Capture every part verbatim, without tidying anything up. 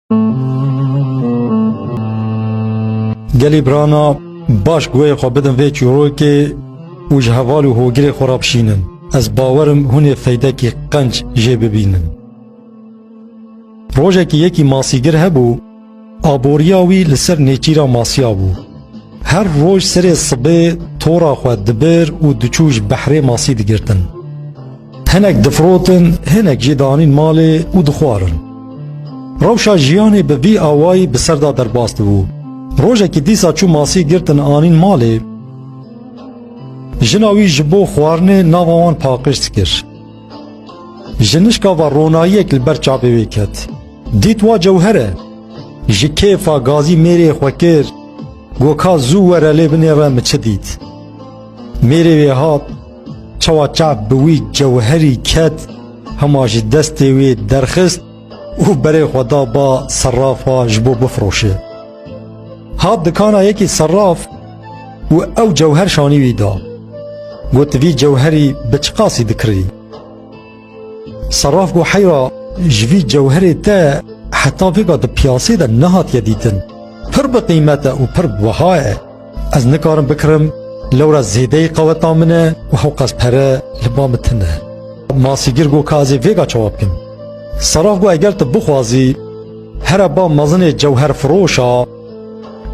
Gelî birana, baş guhê xwe bidin vê çîrokê û ji heval û hogirê xwe re bişînin. Ez bawer im hûn ê feydekî qenc jê bibînin. Rojekî yekî masîgir hebû, aboriya wî li ser nêçîra masiya bû. Her roj serê sibê tora xwe dibir û diçû ji behrê masî digirtin. Hinek difirotin, hinek jî danîn malê û dixwarin. Rewşa jiyanê bi vî awayî bi ser de derbas dibû. Rojekî dîsa çû masî girtin anîn malê. Jina wî ji bo xwarinê nava wan paqij dikir. Ji nişka ve ronahiyek li ber çavê wê ket. Dît wa cewher e. Ji kêfa gazî mêrê xwe kir. Got, ka zû were lê binêre min çi dît. Mêrê wê hat, çawa çav bi wî cewherî ket, hema ji destê wê derxist û berê xwe da ba serrafa ji bo bifiroşe. Hat dikana yekî serraf û ew cewher şanî wî da. Got, vî cewherî bi çiqasî dikirî? Serraf got, heyra, ji vî cewherê te heta vêga di piyasê de nehatiye dîtin. Pir bi qîmet e û pir biha ye. Ez nikarim bikirim, lewra zêdeyî qeweta min e û hewqas pere li ba min tune. Masîgir got, ka ez ê vêga çawa bikim? Serraf got, eger tu bixwazî, here ba mezinê cewherfiroşa,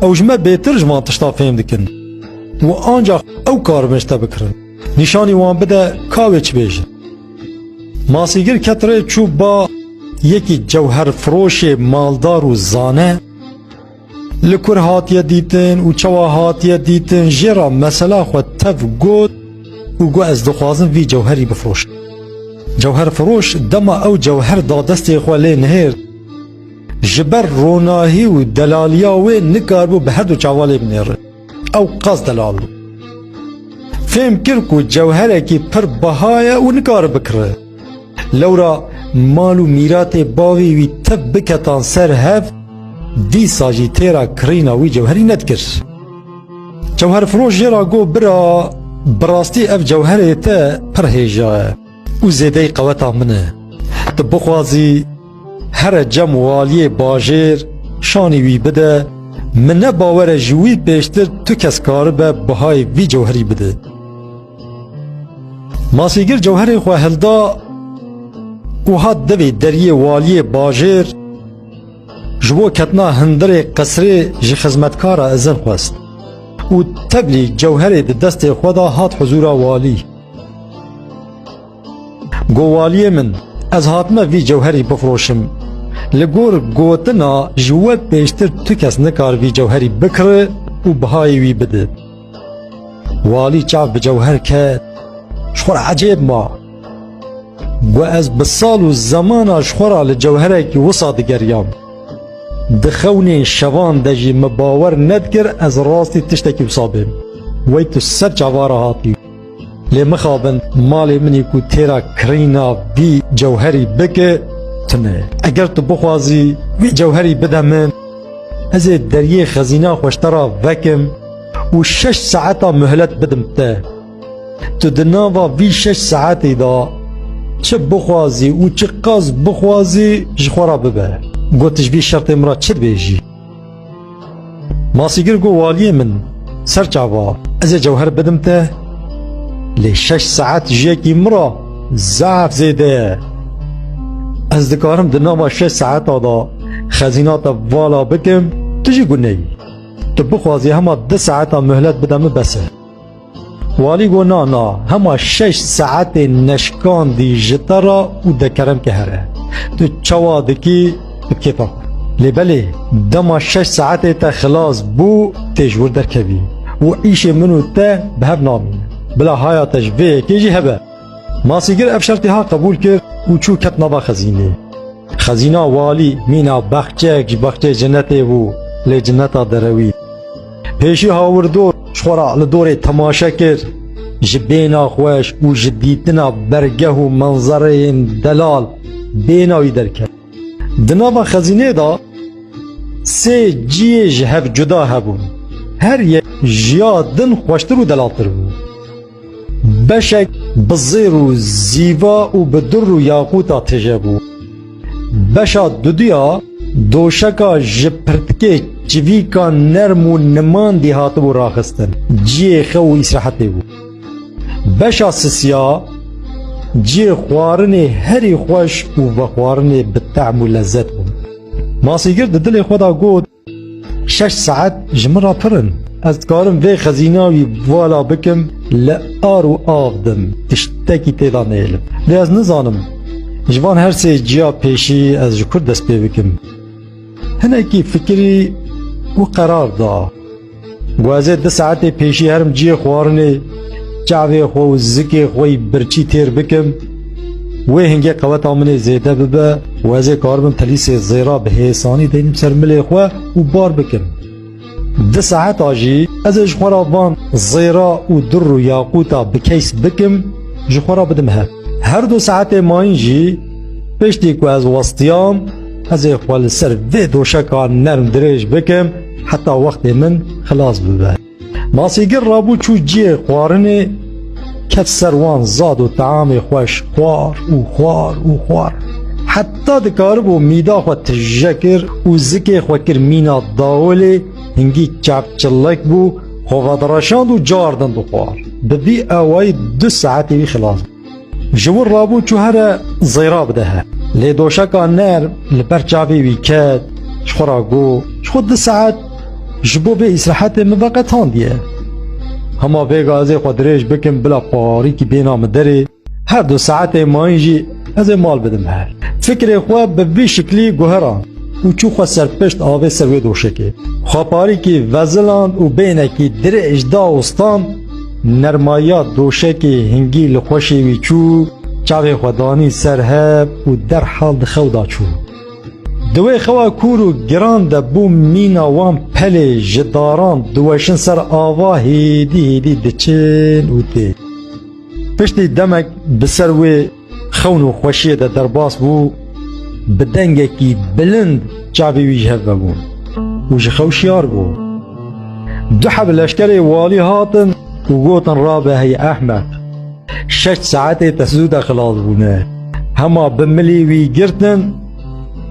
ew ji me bêtir ji van tişta fêm dikin û ancax ew karibin ji te bikirin. Nîşanî wan bide, ka wê çi bêjin. Masîgir ket rê, çû ba yekî cewherfiroşê maldar û zane, li kur hatiye dîtin û çawa hatiye dîtin, jê re mesela xwe tev got û got, ez dixwazim vî cewherî bifiroşim. Cewherfiroş dema ew cewher da destê xwe lê nihêrt, ji ber ronahî û delaliya wê nikaribû bi her du çava lê binêre. Ew qas delal bû. Fêm kir ku cewherekî pir biha ye û nikare bikire. Lewra mal û mîratê bavê wî tev biketan ser hev, dîsa jî têra kirîna wî cewherî nedikir. Cewherfiroş jê re got, bira, bi rastî ev cewherê te pir hêja ye û zêdeyî qeweta min e. Tu bixwazî, here cem waliyê bajêr, şanî wî bide, min ne bawer e ji wî pêştir tu kes karibe bihayê vî cewherî bide. Masîgir cewherê xwe hilda û hat devê deriyê waliyê bajêr, ji bo ketina hundirê qesrê ji xizmetkara izin xwest û tevlî cewherê di destê xwe de hat huzûra walî. Got, waliyê min, ez hatime vî cewherî bifiroşim. Li gor gotina ji we pêştir tu kes nikar vî cewherî bikire û bihayê wî bide. Walî çav bi cewher ket, ji xwe re ecêb ma. Got, ez bi sal û zemana ji xwe re li cewherekî wisa digeriyam. Di xewnên şevan de jî min bawer nedikir ez rastî tiştekî wisa bêm. Wey tu ser çava re hatî. Lê mixabin, malê min î ku têra kirîna vî cewherî bike, tune. Eger tu bixwazî vî cewherî bide min, ez ê deriyê xezîna xwe ji te re vekim û şeş saeta muhlet bidim te. Tu di nava vî şeş saetê de çi bixwazî û çi qas bixwazî ji xwe re bibe. Got, tu ji vî şertê min re çi dibêjî? Masîgir got, waliyê min, ser çava, ez ê cewher bidim te, lê şeş saet ji yekî min re zaf zêde ye. Ez dikarim di nava şeş saeta de xezîna te vala bikim, tu jî guneyî. Tu bixwazî hema du saeta muhlet bide min, bes e. Walî got, na, na, hema şeş saetê neşkandî ji te re û de kerem ke here. Tu çawa dikî, bi kêfa xwe. Lê belê, dema şeş saetê te xilas bû, tê ji wir derkevî û îşê min û te bi hev namîne. Bila haya te ji vê yekê jî hebe. Masîgir ev şertê ha qebûl kir û çû ket nava xezînê. Xezîna walî mîna baxçeyek ji baxçeyê cinetê bû, lê cineta derewî. Pêşî hawirdor ji xwe re li dorê temaşe kir, ji bêhna xweş û ji dîtina bergeh û menzereyên delal bêhna wî derket. Di nava xezînê de sê cihê ji hev cuda hebûn. Her yek ji ya din xweştir û delaltir bû. Beşek bi zêr û zîva û bi dur û yaqûta tije bû. Beşa duduya Doşeka ji pirtikê çivîka nerm û nimandî hatibû raxistin. Cihê xew û îsrehetê bû. Beşa sisiya cihê xwarinê herî xweş û vexwarinê bi tehm û lezzet bû. Masîgir di dilê xwe de got, "Şeş saet ji min re pir in. Ez dikarim vê xezîna wî vala bikim, li ar û av dim, tiştekî tê de nêlim. Lê ez nizanim, ji van her sê ciya pêşî ez ji kur dest pê bikim." Hinekî fikirî û qerar da. Got, "Ez ê du saetê pêşî herim cihê xwarinê, çavê xwe û zikê xwe yî birçî têr bikim. Wê hingê qeweta min ê zêde bibe û ez ê karibim telîsê zêra bi hêsanî deynim ser milê xwe û bar bikim. Du saeta jî ez ê ji xwe re van zêra û dur û yaqûta bi keys bikim, ji xwe re bidim hev. Her du saetê mayîn jî, piştî ku ez westiyam, ez ê xwe li ser vê doşeka nerm dirêj bikim, heta wextê min xilas bibe." Masîgir rabû çû cihê xwarinê, ket ser wan zad û teamê xweş xwar û xwar û xwar. Heta dikaribû mîda xwe tije kir û zikê xwe kir mîna dawilê, hingî çavçilek bû, xwe vedireşand û cardin dixwar. Bi vî awayî du saetê wî xilas bû. Ji wir rabû çû here zêra bidehe. Lê doşeka nerm li ber çavê wî ket, ji xwe re got, "Ji xwe du saet ji bo vê îsrehetê min veqetandiye. Hema vêga ez ê xwe dirêj bikim bila parîkî bêna min derê, her du saetê mayîn jî ez ê mal bidim hev." Fikrê xwe bi vî şiklî guheran û çû xwe ser pişt avê ser wê doşekê. Xwe parîkî veziland û bênekî dirêj da û stand, nermayiya doşekê hingî li xweşê wî çû, çavê xwe danî ser hev û derhal di xew de çû. Di wê xewa kûr û giran de bû mîna wan pelê ji daran diweşin ser ava hêdî hêdî diçin û tê. Piştî demek bi ser wê xewn û xweşiyê de derbas bû, bi dengekî bilind çavê wî ji hev vebûn û ji xew şiyar bû. Du heb leşkerê walî hatin û gotin, "Rabe hey ehmeq, şeş saetê te zû de xilas bûne." Hema bi milî wî girtin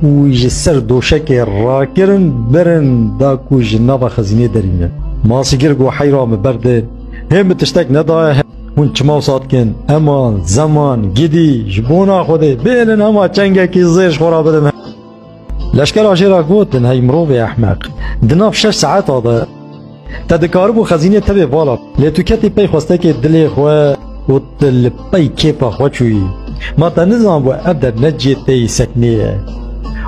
û wî ji ser doşekê rakirin, birin da ku ji nava xezînê derînin. Masîgir got, "Heyra min berde, hê min tiştek nedaye." Hûn çima wisa dikin? Eman, zeman, gidî, ji bona Xwedê, bênin hema çengekî zêr ji xwe re bidin. Leşkera jê re gotin, "Hey mirovê ehmeq, di nav şeş saeta de te dikaribû xezînê tevê vala, lê tu ketî pey xwestekê dilê xwe û tu li pey kêfa xwe çûyî. Ma te nizanibû ev der ne cihê te yî seknê ye?"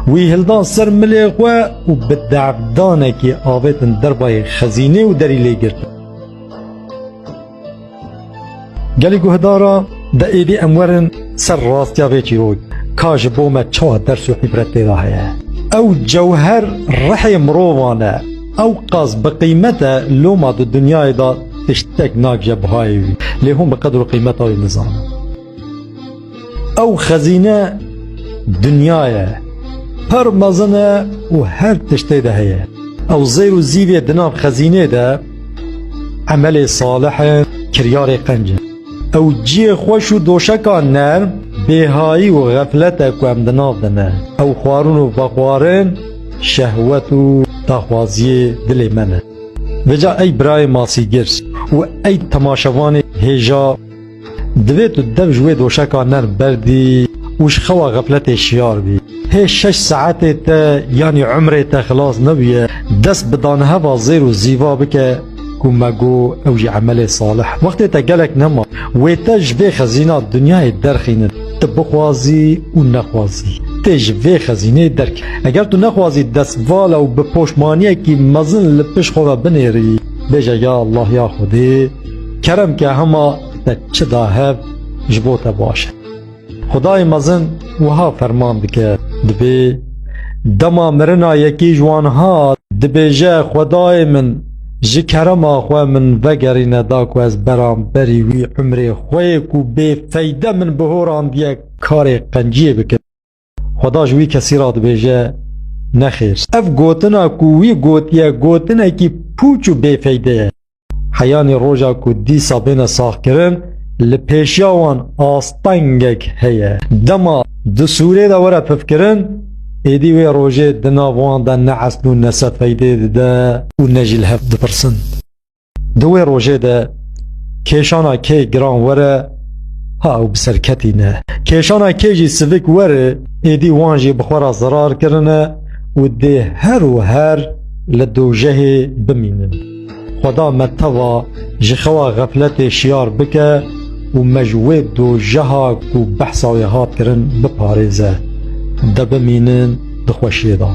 Wî hildan ser milê xwe û bi devdanekî avêtin dervayê xezînê û derî lê girtin. Gelî guhdara, de êdî em werin ser rastiya vê çîrok, ka ji bo me çawa ders û îbret tê de heye. Ew cewher rihê mirovan e, ew qas bi qîmet e, loma di dinyayê de tiştek nagije bihayê wî. Lê hûn bi qedr û qîmeta wî nizanin. Ew xezîne dinya ye. Pir mezin e û her tiştê de heye. Ew zêr û zîvê di nav xezînê de emelê salih in, kiryarê qenc in. Ew ciyê xweş û doşeka nerm, bêhayî û xeflet e ku em di nav de ne. Ew xwarin û vexwarin, şehwet û daxwaziyê dilê me ne. Vêca ey birayê masîgir û ey temaşevanê hêja, divê tu dev ji wê doşeka nerm berdî û ji xewa xefletê şiyar bî. Hê şeş saetê te yanî umrê te xilas nebûye, dest bi danheva zêr û zîva bike ku me got ew jî emelê salih. Wextê te gelek nema, wê te ji vê xezîna dinyayê derxînin. Tu bixwazî û nexwazî, tê ji vê xezîneyê derkevî. Eger tu nexwazî destvala û bi poşmaniyekî mezin li pişt xwe ve binêrî, bêje, "Ya Allah, ya Xwedê, kerem ke hema te çi da hev ji bo te baş e." Xwedayê mezin wiha ferman dike, dibê, dema mirina yekî ji wan hat, dibêje, "Xwedayê min, ji kerema xwe min vegerîne da ku ez beramberî wî umrê xwe yê ku bêfeyde min bihorandiye karê qenciyê bikim." Xweda ji wî kesî re dibêje, "Nexêr." Ev gotina ku wî gotiye, gotinekî pûç û bêfeyde ye. Heyanî roja ku dîsa bêne saxkirin, li pêşiya wan astengek heye. Dema di sûrê de were pifkirin, êdî wê rojê di nav wan de ne esl û ne sefeydê dide û ne jî li hev dipirsin. Di wê rojê de kêşana kê giran were, ha ew bi ser ketî ne. Kêşana kê jî sivik were, êdî wan jî bi xwe re zerar kirine û dê her û her li dojehê bimînin. Xweda me teva ji xewa xefletê şiyar bike û me ji wê dojeha ku behsa wê hat kirin biparêze. De bimînin di xweşiyê de.